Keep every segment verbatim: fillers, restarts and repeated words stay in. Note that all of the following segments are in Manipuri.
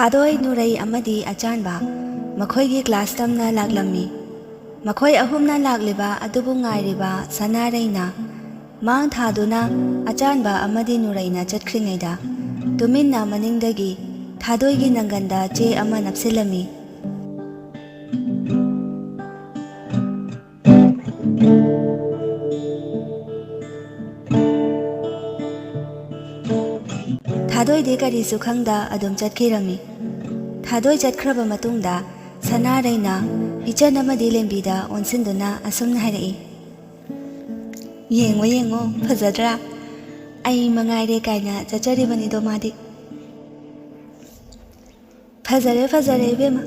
ꯊꯥꯗꯣꯏ, ꯅꯨꯔꯩ ꯑꯃꯗꯤ ꯑꯆꯥꯟꯕ ꯃꯈꯣꯏꯒꯤ ꯀ꯭ꯂꯥꯁ ꯇꯝꯅ ꯂꯥꯛꯂꯝꯃꯤ꯫ ꯃꯈꯣꯏ ꯑꯍꯨꯝꯅ ꯂꯥꯛꯂꯤꯕ ꯑꯗꯨꯕꯨ ꯉꯥꯏꯔꯤꯕ ꯁꯅꯥꯔꯩꯅ ꯃꯥꯡ ꯊꯥꯗꯨꯅ ꯑꯆꯥꯟꯕ ꯑꯃꯗꯤ ꯅꯨꯔꯩꯅ ꯆꯠꯈ꯭ꯔꯤꯉꯩꯗ ꯇꯨꯃꯤꯟꯅ ꯃꯅꯤꯡꯗꯒꯤ ꯊꯥꯗꯣꯏꯒꯤ ꯅꯪꯒꯟꯗ ꯆꯦ ꯑꯃ ꯅꯞꯁꯤꯜꯂꯝꯃꯤ꯫ ꯊꯥꯗꯣꯏꯗꯤ ꯀꯔꯤꯁꯨ ꯈꯪꯗ ꯑꯗꯨꯝ ꯆꯠꯈꯤꯔꯝꯃꯤ꯫ ꯊꯥꯗꯣꯏ ꯆꯠꯈ꯭ꯔꯕ ꯃꯇꯨꯡꯗ ꯁꯅꯥꯔꯩꯅ ꯏꯆꯟ ꯑꯃꯗꯤ ꯂꯦꯝꯕꯤꯗ ꯑꯣꯟꯁꯤꯟꯗꯨꯅ ꯑꯁꯨꯝꯅ ꯍꯥꯏꯔꯛꯏ, "ꯌꯦꯡꯉꯣ, ꯌꯦꯡꯉꯣ, ꯐꯖꯗ꯭ꯔꯥ? ꯑꯩ ꯃꯉꯥꯏꯔꯦ" ꯀꯥꯏꯅ ꯆꯠꯆꯔꯤꯕꯅꯤꯗꯣ ꯃꯥꯗꯤ꯫ "ꯐꯖꯔꯦ, ꯐꯖꯔꯦ ꯏꯕꯦꯝꯃ,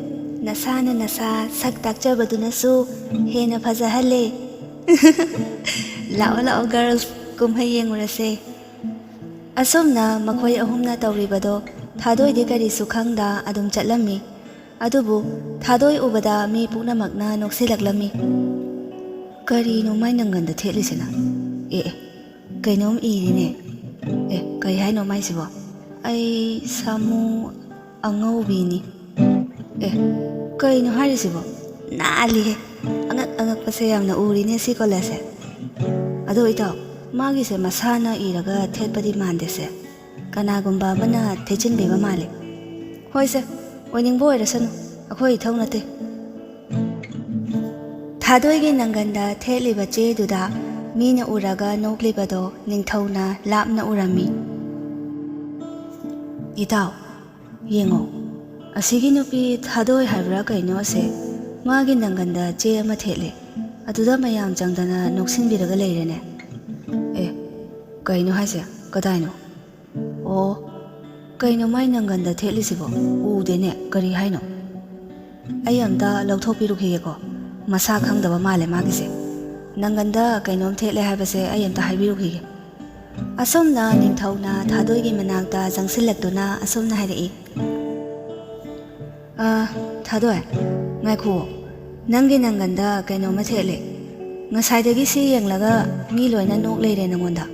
ꯅꯁꯥꯅ ꯅꯁꯥ ꯁꯛ ꯇꯥꯛꯆꯕꯗꯨꯅꯁꯨ ꯍꯦꯟꯅ ꯐꯖꯍꯜꯂꯦ꯫ ꯂꯥꯛꯑꯣ, ꯂꯥꯛꯑꯣ ꯒꯔꯜꯁ, ꯀꯨꯝꯍꯩ ꯌꯦꯡꯉꯨꯔꯁꯦ꯫" ꯑꯁꯨꯝꯅ ꯃꯈꯣꯏ ꯑꯍꯨꯝꯅ ꯇꯧꯔꯤꯕꯗꯣ ꯊꯥꯗꯣꯏꯗꯤ ꯀꯔꯤꯁꯨ ꯈꯪꯗ ꯑꯗꯨꯝ ꯆꯠꯂꯝꯃꯤ꯫ ꯑꯗꯨꯕꯨ ꯊꯥꯗꯣꯏ ꯎꯕꯗ ꯃꯤ ꯄꯨꯝꯅꯃꯛꯅ ꯅꯣꯛꯁꯤꯜꯂꯛꯂꯝꯃꯤ꯫ "ꯀꯔꯤꯅꯣ ꯃꯥꯏ ꯅꯪꯒꯟꯗ ꯊꯦꯠꯂꯤꯁꯤꯅ? ꯑꯦ, ꯑꯦ, ꯀꯩꯅꯣꯝ ꯏꯔꯤꯅꯦ꯫ ꯑꯦ, ꯀꯩ ꯍꯥꯏꯅꯣ ꯃꯥꯏꯁꯤꯕꯣ? ꯑꯩ ꯁꯥꯃꯨ ꯑꯉꯧꯕꯤꯅꯤ꯫ ꯑꯦ, ꯀꯩꯅꯣ ꯍꯥꯏꯔꯤꯁꯤꯕꯣ? ꯅꯥꯜꯂꯤꯍꯦ꯫ ꯑꯉꯛ ꯑꯉꯛꯄꯁꯦ ꯌꯥꯝꯅ ꯎꯔꯤꯅꯦ ꯁꯤ ꯀꯣꯂꯦꯖꯁꯦ꯫ ꯑꯗꯣ ꯏꯇꯥꯎ, ꯃꯥꯒꯤꯁꯦ ꯃꯁꯥꯅ ꯏꯔꯒ ꯊꯦꯠꯄꯗꯤ ꯃꯥꯟꯗꯦꯁꯦ꯫ ꯀꯅꯥꯒꯨꯝꯕ ꯑꯃꯅ ꯊꯦꯠꯆꯤꯟꯕꯤꯕ ꯃꯥꯜꯂꯦ꯫ ꯍꯣꯏꯁꯦ, ꯑꯣꯏꯅꯤꯡꯕ ꯑꯣꯏꯔꯁꯅꯨ, ꯑꯩꯈꯣꯏ ꯏꯊꯧ ꯅꯠꯇꯦ꯫" ꯊꯥꯗꯣꯏꯒꯤ ꯅꯪꯒꯟꯗ ꯊꯦꯠꯂꯤꯕ ꯆꯦꯗꯨꯗ ꯃꯤꯅ ꯎꯔꯒ ꯅꯣꯛꯂꯤꯕꯗꯣ ꯅꯤꯡꯊꯧꯅ ꯂꯥꯞꯅ ꯎꯔꯝꯃꯤ꯫ "ꯏꯇꯥꯎ, ꯌꯦꯡꯉꯣ, ꯑꯁꯤꯒꯤ ꯅꯨꯄꯤ ꯊꯥꯗꯣꯏ ꯍꯥꯏꯕ꯭ꯔꯥ ꯀꯩꯅꯣ ꯑꯁꯦ, ꯃꯥꯒꯤ ꯅꯪꯒꯟꯗ ꯆꯦ ꯑꯃ ꯊꯦꯠꯂꯦ꯫ ꯑꯗꯨꯗ ꯃꯌꯥꯝ ꯆꯪꯗꯅ ꯅꯣꯛꯁꯤꯟꯕꯤꯔꯒ ꯂꯩꯔꯦꯅꯦ꯫ ꯑꯦ, ꯀꯩꯅꯣ ꯍꯥꯏꯁꯦ? ꯀꯗꯥꯏꯅꯣ? ꯑꯣ, ꯀꯩꯅꯣ ꯃꯥꯏ ꯅꯪꯒꯟꯗ ꯊꯦꯠꯂꯤꯁꯤꯕꯣ? ꯎꯗꯦꯅꯦ, ꯀꯔꯤ ꯍꯥꯏꯅꯣ? ꯑꯩ ꯑꯝꯇ ꯂꯧꯊꯣꯛꯄꯤꯔꯨꯈꯤꯒꯦꯀꯣ꯫ ꯃꯁꯥ ꯈꯪꯗꯕ ꯃꯥꯜꯂꯦ ꯃꯥꯒꯤꯁꯦ꯫ ꯅꯪꯒꯟꯗ ꯀꯩꯅꯣꯝ ꯊꯦꯠꯂꯦ ꯍꯥꯏꯕꯁꯦ ꯑꯩ ꯑꯝꯇ ꯍꯥꯏꯕꯤꯔꯨꯈꯤꯒꯦ꯫" ꯑꯁꯨꯝꯅ ꯅꯤꯡꯊꯧꯅ ꯊꯥꯗꯣꯏꯒꯤ ꯃꯅꯥꯛꯇ ꯆꯪꯁꯤꯜꯂꯛꯇꯨꯅ ꯑꯁꯨꯝꯅ ꯍꯥꯏꯔꯛꯏ, "ꯑ, ꯊꯥꯗꯣꯏ, ꯉꯥꯏꯈꯨꯑꯣ꯫ ꯅꯪꯒꯤ ꯅꯪꯒꯟꯗ ꯀꯩꯅꯣꯝꯃ ꯊꯦꯠꯂꯦ꯫ ꯉꯁꯥꯏꯗꯒꯤ ꯁꯤ ꯌꯦꯡꯂꯒ ꯃꯤ ꯂꯣꯏꯅ ꯅꯣꯛ ꯂꯩꯔꯦ ꯅꯪꯉꯣꯟꯗ꯫"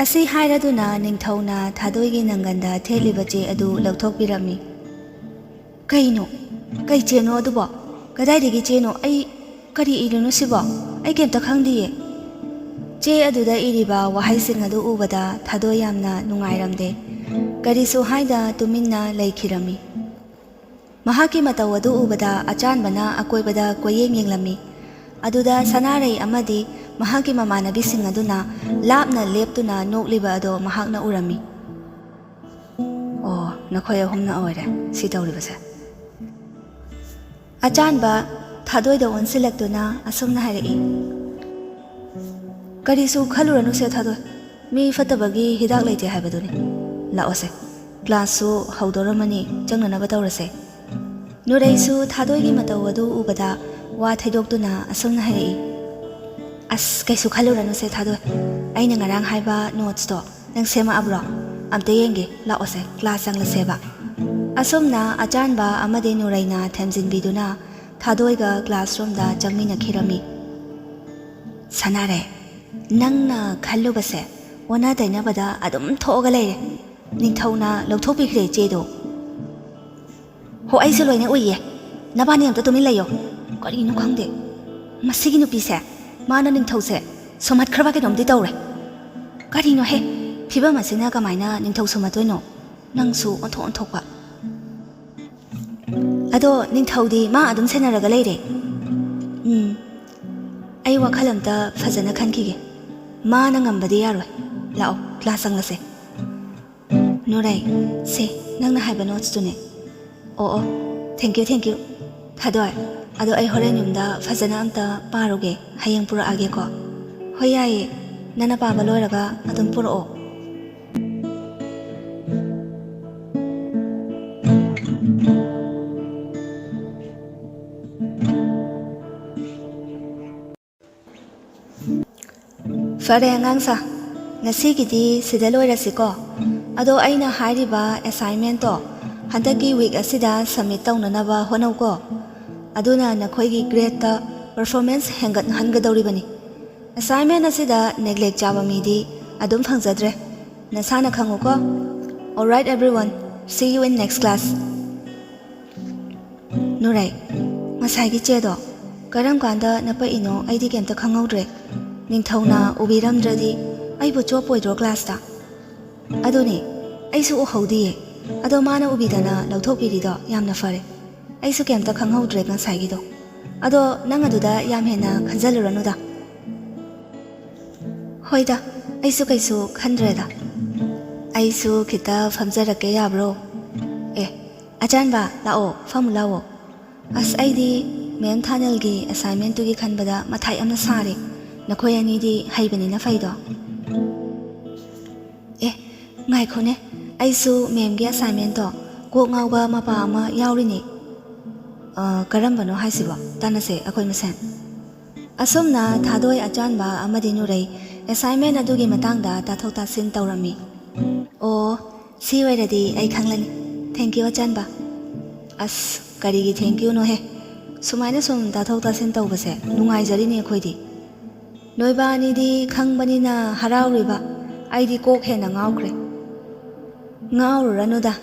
ꯑꯁꯤ ꯍꯥꯏꯔꯗꯨꯅ ꯅꯤꯡꯊꯧꯅ ꯊꯥꯗꯣꯏꯒꯤ ꯅꯪꯒꯟꯗ ꯊꯦꯠꯂꯤꯕ ꯆꯦ ꯑꯗꯨ ꯂꯧꯊꯣꯛꯄꯤꯔꯝꯃꯤ꯫ ꯀꯩꯅꯣ? ꯀꯩ ꯆꯦꯅꯣ ꯑꯗꯨꯕꯣ? ꯀꯗꯥꯏꯗꯒꯤ ꯆꯦꯅꯣ? ꯑꯩ ꯀꯔꯤ ꯏꯔꯤꯅꯣ ꯁꯤꯕꯣ? ꯑꯩ ꯀꯩꯝꯇ ꯈꯪꯗꯤꯌꯦ꯫ ꯆꯦ ꯑꯗꯨꯗ ꯏꯔꯤꯕ ꯋꯥꯍꯩꯁꯤꯡ ꯑꯗꯨ ꯎꯕꯗ ꯊꯥꯗꯣꯏ ꯌꯥꯝꯅ ꯅꯨꯡꯉꯥꯏꯔꯝꯗꯦ꯫ ꯀꯔꯤꯁꯨ ꯍꯥꯏꯗ ꯇꯨꯃꯤꯟꯅ ꯂꯩꯈꯤꯔꯝꯃꯤ꯫ ꯃꯍꯥꯛꯀꯤ ꯃꯇꯧ ꯑꯗꯨ ꯎꯕꯗ ꯑꯆꯥꯟꯕꯅ ꯑꯀꯣꯏꯕꯗ ꯀꯣꯏꯌꯦꯡ ꯌꯦꯡꯂꯝꯃꯤ꯫ ꯑꯗꯨꯗ ꯁꯅꯥꯔꯩ ꯑꯃꯗꯤ ꯃꯍꯥꯛꯀꯤ ꯃꯃꯥꯟꯅꯕꯤꯁꯤꯡ ꯑꯗꯨꯅ ꯂꯥꯞꯅ ꯂꯦꯞꯇꯨꯅ ꯅꯣꯛꯂꯤꯕ ꯑꯗꯣ ꯃꯍꯥꯛꯅ ꯎꯔꯝꯃꯤ꯫ "ꯑꯣ, ꯅꯈꯣꯏ ꯑꯍꯨꯝꯅ ꯑꯣꯏꯔꯦ ꯁꯤ ꯇꯧꯔꯤꯕꯁꯦ?" ꯑꯆꯥꯟꯕ ꯊꯥꯗꯣꯏꯗ ꯑꯣꯟꯁꯤꯜꯂꯛꯇꯨꯅ ꯑꯁꯨꯝꯅ ꯍꯥꯏꯔꯛꯏ, "ꯀꯔꯤꯁꯨ ꯈꯜꯂꯨꯔꯅꯨꯁꯦ ꯊꯥꯗꯣꯏ, ꯃꯤ ꯐꯠꯇꯕꯒꯤ ꯍꯤꯗꯥꯛ ꯂꯩꯇꯦ ꯍꯥꯏꯕꯗꯨꯅꯤ꯫ ꯂꯥꯛꯑꯣꯁꯦ, ꯀ꯭ꯂꯥꯁꯁꯨ ꯍꯧꯗꯣꯔꯝꯃꯅꯤ, ꯆꯪꯅꯅꯕ ꯇꯧꯔꯁꯦ꯫" ꯅꯨꯔꯩꯁꯨ ꯊꯥꯗꯣꯏꯒꯤ ꯃꯇꯧ ꯑꯗꯨ ꯎꯕꯗ ꯋꯥ ꯊꯩꯗꯣꯛꯇꯨꯅ ꯑꯁꯨꯝꯅ ꯍꯥꯏꯔꯛꯏ, "ꯑꯁ, ꯀꯩꯁꯨ ꯈꯜꯂꯨꯔꯅꯨꯁꯦ ꯊꯥꯗꯣꯏ, ꯑꯩꯅ ꯉꯔꯥꯡ ꯍꯥꯏꯕ ꯅꯣꯠꯁꯇꯣ ꯅꯪ ꯁꯦꯝꯃꯛꯑꯕ꯭ꯔꯣ? ꯑꯝꯇ ꯌꯦꯡꯒꯦ, ꯂꯥꯛꯑꯣꯁꯦ, ꯀ꯭ꯂꯥꯁ ꯆꯪꯂꯁꯦꯕ꯫" ꯑꯁꯨꯝꯅ ꯑꯆꯥꯟꯕ ꯑꯃꯗꯤ ꯅꯨꯔꯩꯅ ꯊꯦꯝꯖꯤꯟꯕꯤꯗꯨꯅ ꯊꯥꯗꯣꯏꯒ ꯀ꯭ꯂꯥꯁꯔꯨꯝꯗ ꯆꯪꯃꯤꯟꯅꯈꯤꯔꯝꯃꯤ꯫ "ꯁꯅꯥꯔꯦ, ꯅꯪꯅ ꯈꯜꯂꯨꯕꯁꯦ ꯑꯣꯟꯅ ꯇꯩꯅꯕꯗ ꯑꯗꯨꯝ ꯊꯣꯛꯑꯒ ꯂꯩꯔꯦ꯫ ꯅꯤꯡꯊꯧꯅ ꯂꯧꯊꯣꯛꯄꯤꯈ꯭ꯔꯦ ꯆꯦꯗꯣ꯫" "ꯍꯣ, ꯑꯩꯁꯨ ꯂꯣꯏꯅ ꯎꯏꯌꯦ꯫ ꯅꯕꯥꯅꯤ ꯑꯝꯇ ꯇꯨꯃꯤꯟ ꯂꯩꯌꯣ꯫ ꯀꯔꯤꯅꯣ ꯈꯪꯗꯦ, ꯃꯁꯤꯒꯤ ꯅꯨꯄꯤꯁꯦ, ꯃꯥꯅ ꯅꯤꯡꯊꯧꯁꯦ ꯁꯨꯝꯍꯠꯈ꯭ꯔꯕ ꯀꯩꯅꯣꯝꯗꯤ ꯇꯧꯔꯦ꯫ ꯀꯔꯤꯅꯣꯍꯦ, ꯐꯤꯕꯝ ꯑꯁꯤꯅ ꯀꯃꯥꯏꯅ ꯅꯤꯡꯊꯧ ꯁꯨꯝꯍꯠꯇꯣꯏꯅꯣ? ꯅꯪꯁꯨ ꯑꯣꯟꯊꯣꯛ ꯑꯣꯟꯊꯣꯛꯄ꯫" "ꯑꯗꯣ ꯅꯤꯡꯊꯧꯗꯤ ꯃꯥ ꯑꯗꯨꯝ ꯁꯦꯟꯅꯔꯒ ꯂꯩꯔꯦ꯫" "ꯎꯝ, ꯑꯩ ꯋꯥꯈꯜ ꯑꯝꯇ ꯐꯖꯅ ꯈꯟꯈꯤꯒꯦ꯫ ꯃꯥꯅ ꯉꯝꯕꯗꯤ ꯌꯥꯔꯣꯏ꯫ ꯂꯥꯛꯑꯣ, ꯀ꯭ꯂꯥꯁ ꯆꯪꯂꯁꯦ꯫" "ꯅꯨꯔꯩ, ꯁꯦ, ꯅꯪꯅ ꯍꯥꯏꯕ ꯅꯣꯠꯁꯇꯨꯅꯦ꯫" "ꯑꯣ, ꯑꯣ, thank you, thank you꯫ ꯊꯥꯗꯣꯏ, ꯑꯗꯣ ꯑꯩ ꯍꯣꯔꯦꯟ ꯌꯨꯝꯗ ꯐꯖꯅ ꯑꯝꯇ ꯄꯥꯔꯨꯒꯦ, ꯍꯌꯦꯡ ꯄꯨꯔꯛꯑꯒꯦꯀꯣ꯫" "ꯍꯣꯏ, ꯌꯥꯏꯌꯦ, ꯅꯪꯅ ꯄꯥꯕ ꯂꯣꯏꯔꯒ ꯑꯗꯨꯝ ꯄꯨꯔꯛꯑꯣ꯫" ꯐꯔꯦ ꯑꯉꯥꯡꯁꯥ, ꯉꯁꯤꯒꯤꯗꯤ ꯁꯤꯗ ꯂꯣꯏꯔꯁꯤꯀꯣ꯫ ꯑꯗꯣ ꯑꯩꯅ ꯍꯥꯏꯔꯤꯕ ꯑꯦꯁꯥꯏꯟꯃꯦꯟꯇꯣ ꯍꯟꯗꯛꯀꯤ ꯋꯤꯛ ꯑꯁꯤꯗ ꯁꯕꯃꯤꯠ ꯇꯧꯅꯅꯕ ꯍꯣꯠꯅꯧꯀꯣ꯫ ꯑꯗꯨꯅ ꯅꯈꯣꯏꯒꯤ ꯒ꯭ꯔꯦꯗꯇ ꯄꯔꯐꯣꯔꯃꯦꯟꯁ ꯍꯦꯟꯒꯠꯍꯟꯒꯗꯧꯔꯤꯕꯅꯤ꯫ ꯑꯦꯁꯥꯏꯟꯃꯦꯟ ꯑꯁꯤꯗ ꯅꯦꯒ꯭ꯂꯦꯛ ꯆꯥꯕ ꯃꯤꯗꯤ ꯑꯗꯨꯝ ꯐꯪꯖꯗ꯭ꯔꯦ꯫ ꯅꯁꯥꯅ ꯈꯪꯉꯨꯀꯣ꯫ Alright everyone, see you in next class. ꯅꯨꯔꯩ, ꯉꯁꯥꯏꯒꯤ ꯆꯦꯗꯣ ꯀꯔꯝ ꯀꯥꯟꯗ ꯅꯞꯄꯛꯏꯅꯣ ꯑꯩꯗꯤ ꯀꯩꯝꯇ ꯈꯪꯍꯧꯗ꯭ꯔꯦ꯫ ꯅꯤꯡꯊꯧꯅ ꯎꯕꯤꯔꯝꯗ꯭ꯔꯗꯤ ꯑꯩꯕꯨ ꯆꯣꯞꯄꯣꯏꯗ꯭ꯔꯣ ꯀ꯭ꯂꯥꯁꯇ? ꯑꯗꯨꯅꯦ, ꯑꯩꯁꯨ ꯎꯍꯧꯗꯤꯌꯦ꯫ ꯑꯗꯣ ꯃꯥꯅ ꯎꯕꯤꯗꯅ ꯂꯧꯊꯣꯛꯄꯤꯔꯤꯗꯣ ꯌꯥꯝꯅ ꯐꯔꯦ꯫ ꯑꯩꯁꯨ ꯀꯩꯝꯇ ꯈꯪꯍꯧꯗ꯭ꯔꯦ ꯉꯁꯥꯏꯒꯤꯗꯣ꯫ ꯑꯗꯣ ꯅꯪ ꯑꯗꯨꯗ ꯌꯥꯝ ꯍꯦꯟꯅ ꯈꯟꯖꯜꯂꯨꯔꯅꯨꯗ꯫ ꯍꯣꯏꯗ, ꯑꯩꯁꯨ ꯀꯩꯁꯨ ꯈꯟꯗ꯭ꯔꯦꯗ꯫ ꯑꯩꯁꯨ ꯈꯤꯇ ꯐꯝꯖꯔꯛꯀꯦ ꯌꯥꯕ꯭ꯔꯣ? ꯑꯦ, ꯑꯆꯥꯟꯕ, ꯂꯥꯛꯑꯣ, ꯐꯝꯃꯨ ꯂꯥꯛꯑꯣ꯫ ꯑꯁ, ꯑꯩꯗꯤ ꯃꯦꯝ ꯊꯥꯅꯜꯒꯤ ꯑꯦꯁꯥꯏꯟꯃꯦꯟꯇꯨꯒꯤ ꯈꯟꯕꯗ ꯃꯊꯥ ꯌꯥꯝꯅ ꯁꯥꯔꯦ꯫ ꯅꯈꯣꯏ ꯑꯅꯤꯗꯤ ꯍꯩꯕꯅꯤꯅ ꯐꯩꯗꯣ꯫ ꯑꯦ, ꯉꯥꯏꯈꯣꯅꯦ, ꯑꯩꯁꯨ ꯃꯦꯝꯒꯤ ꯑꯦꯁꯥꯏꯟꯃꯦꯟꯇꯣ ꯀꯣꯛ ꯉꯥꯎꯕ ꯃꯄꯥ ꯑꯃ ꯌꯥꯎꯔꯤꯅꯦ꯫ ꯑ, ꯀꯔꯝꯕꯅꯣ ꯍꯥꯏꯁꯤꯕꯣ? ꯇꯥꯟꯅꯁꯦ ꯑꯩꯈꯣꯏ ꯃꯁꯦꯟ꯫ ꯑꯁꯨꯝꯅ ꯊꯥꯗꯣꯏ, ꯑꯆꯥꯟꯕ ꯑꯃꯗꯤ ꯅꯨꯔꯩ ꯑꯦꯁꯥꯏꯟꯃꯦꯟ ꯑꯗꯨꯒꯤ ꯃꯇꯥꯡꯗ ꯇꯥꯊꯣꯛ ꯇꯥꯁꯤꯟ ꯇꯧꯔꯝꯃꯤ꯫ ꯑꯣ, ꯁꯤ ꯑꯣꯏꯔꯗꯤ ꯑꯩ ꯈꯪꯂꯅꯤ꯫ Thank you, ꯑꯆꯥꯟꯕ꯫ ꯑꯁ, ꯀꯔꯤꯒꯤ thank you ꯅꯣꯍꯦ? ꯁꯨꯃꯥꯏꯅ ꯁꯨꯝ ꯇꯥꯊꯣꯛ ꯇꯥꯁꯤꯟ ꯇꯧꯕꯁꯦ ꯅꯨꯡꯉꯥꯏꯖꯔꯤꯅꯦ ꯑꯩꯈꯣꯏꯗꯤ꯫ ꯅꯣꯏꯕꯥ ꯑꯅꯤꯗꯤ ꯈꯪꯕꯅꯤꯅ ꯍꯔꯥꯎꯔꯤꯕ, ꯑꯩꯗꯤ ꯀꯣꯛ ꯍꯦꯟꯅ ꯉꯥꯎꯈ꯭ꯔꯦ꯫ ꯉꯥꯎꯔꯨꯔꯅꯨꯗ,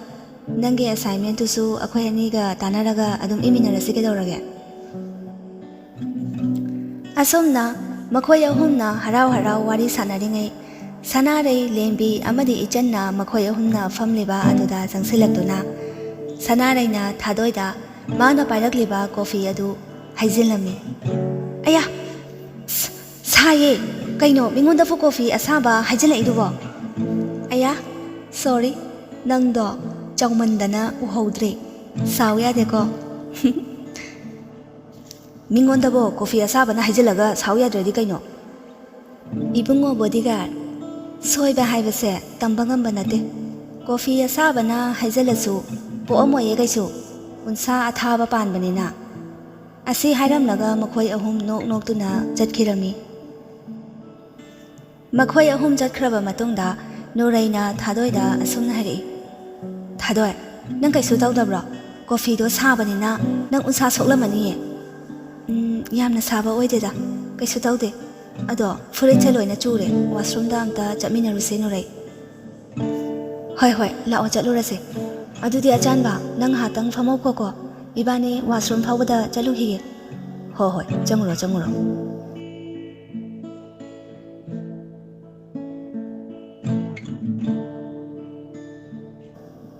ꯅꯪꯒꯤ ꯑꯦꯁꯥꯏꯟꯃꯦꯟꯇꯨꯁꯨ ꯑꯩꯈꯣꯏ ꯑꯅꯤꯒ ꯇꯥꯟꯅꯔꯒ ꯑꯗꯨꯝ ꯏꯃꯤꯟꯅꯔꯁꯤ ꯀꯩꯗꯧꯔꯒꯦ? ꯑꯁꯨꯝꯅ ꯃꯈꯣꯏ ꯑꯍꯨꯝꯅ ꯍꯔꯥꯎ ꯍꯔꯥꯎ ꯋꯥꯔꯤ ꯁꯥꯟꯅꯔꯤꯉꯩ, ꯁꯅꯥꯔꯩ, ꯂꯦꯝꯕꯤ ꯑꯃꯗꯤ ꯏꯆꯟꯅ ꯃꯈꯣꯏ ꯑꯍꯨꯝꯅ ꯐꯝꯂꯤꯕ ꯑꯗꯨꯗ ꯆꯪꯁꯤꯜꯂꯛꯇꯨꯅ ꯁꯅꯥꯔꯩꯅ ꯊꯥꯗꯣꯏꯗ ꯃꯥꯅ ꯄꯥꯏꯔꯛꯂꯤꯕ ꯀꯣꯐꯤ ꯑꯗꯨ ꯍꯩꯖꯤꯜꯂꯝꯃꯤ꯫ ꯑꯌꯥ! ꯁ-, ꯁꯥꯏꯌꯦ! ꯀꯩꯅꯣ ꯃꯤꯉꯣꯟꯗꯕꯨ ꯀꯣꯐꯤ ꯑꯁꯥꯕ ꯍꯩꯖꯤꯜꯂꯛꯏꯗꯨꯕꯣ? ꯑꯌꯥ! Sorry, ꯅꯪꯗꯣ ꯆꯥꯎꯃꯟꯗꯅ ꯎꯍꯧꯗ꯭ꯔꯦ꯫ ꯁꯥꯎ ꯌꯥꯗꯦꯀꯣ꯫ ꯃꯤꯉꯣꯟꯗꯕꯨ ꯀꯣꯐꯤ ꯑꯁꯥꯕꯅ ꯍꯩꯖꯤꯜꯂꯒ ꯁꯥꯎ ꯌꯥꯗ꯭ꯔꯗꯤ ꯀꯩꯅꯣ? ꯏꯕꯨꯡꯉꯣ ꯕꯣꯗꯤꯒꯥꯔꯗ, ꯁꯣꯏꯕ ꯍꯥꯏꯕꯁꯦ ꯇꯝꯕ ꯉꯝꯕ ꯅꯠꯇꯦ꯫ ꯀꯣꯐꯤ ꯑꯁꯥꯕꯅ ꯍꯩꯖꯤꯜꯂꯁꯨ ꯄꯣꯛꯑꯝꯃꯣꯏꯌꯦ ꯀꯩꯁꯨ꯫ ꯎꯟꯁꯥ ꯑꯊꯥꯕ ꯄꯥꯟꯕꯅꯤꯅ꯫ ꯑꯁꯤ ꯍꯥꯏꯔꯝꯂꯒ ꯃꯈꯣꯏ ꯑꯍꯨꯝ ꯅꯣꯛ ꯅꯣꯛꯇꯨꯅ ꯆꯠꯈꯤꯔꯝꯃꯤ꯫ ꯃꯈꯣꯏ ꯑꯍꯨꯝ ꯆꯠꯈ꯭ꯔꯕ ꯃꯇꯨꯡꯗ ꯅꯨꯔꯩꯅ ꯊꯥꯗꯣꯏꯗ ꯑꯁꯨꯝꯅ ꯍꯥꯏꯔꯛꯏ, "ꯊꯥꯗꯣꯏ, ꯅꯪ ꯀꯩꯁꯨ ꯇꯧꯗꯕ꯭ꯔꯣ? ꯀꯣꯐꯤꯗꯣ ꯁꯥꯕꯅꯤꯅ ꯅꯪ ꯎꯟꯁꯥ ꯁꯣꯛꯂꯝꯃꯅꯤꯌꯦ꯫" "ꯎꯝ, ꯌꯥꯝꯅ ꯁꯥꯕ ꯑꯣꯏꯗꯦꯗ, ꯀꯩꯁꯨ ꯇꯧꯗꯦ꯫ ꯑꯗꯣ ꯐꯨꯔꯤꯠꯁꯦ ꯂꯣꯏꯅ ꯆꯨꯔꯦ, ꯋꯥꯁꯔꯨꯝꯗ ꯑꯝꯇ ꯆꯠꯃꯤꯟꯅꯔꯨꯁꯦ ꯅꯨꯔꯩ꯫" "ꯍꯣꯏ, ꯍꯣꯏ, ꯂꯥꯛꯑꯣ, ꯆꯠꯂꯨꯔꯁꯦ꯫ ꯑꯗꯨꯗꯤ ꯑꯆꯥꯟꯕ, ꯅꯪ ꯉꯥꯏꯍꯥꯛꯇꯪ ꯐꯝꯍꯧꯈꯣꯀꯣ, ꯏꯕꯥꯅꯤ ꯋꯥꯁꯔꯨꯝ ꯐꯥꯎꯕꯗ ꯆꯠꯂꯨꯈꯤꯒꯦ꯫ ꯍꯣ ꯍꯣꯏ, ꯆꯪꯉꯨꯔꯣ, ꯆꯪꯉꯨꯔꯣ꯫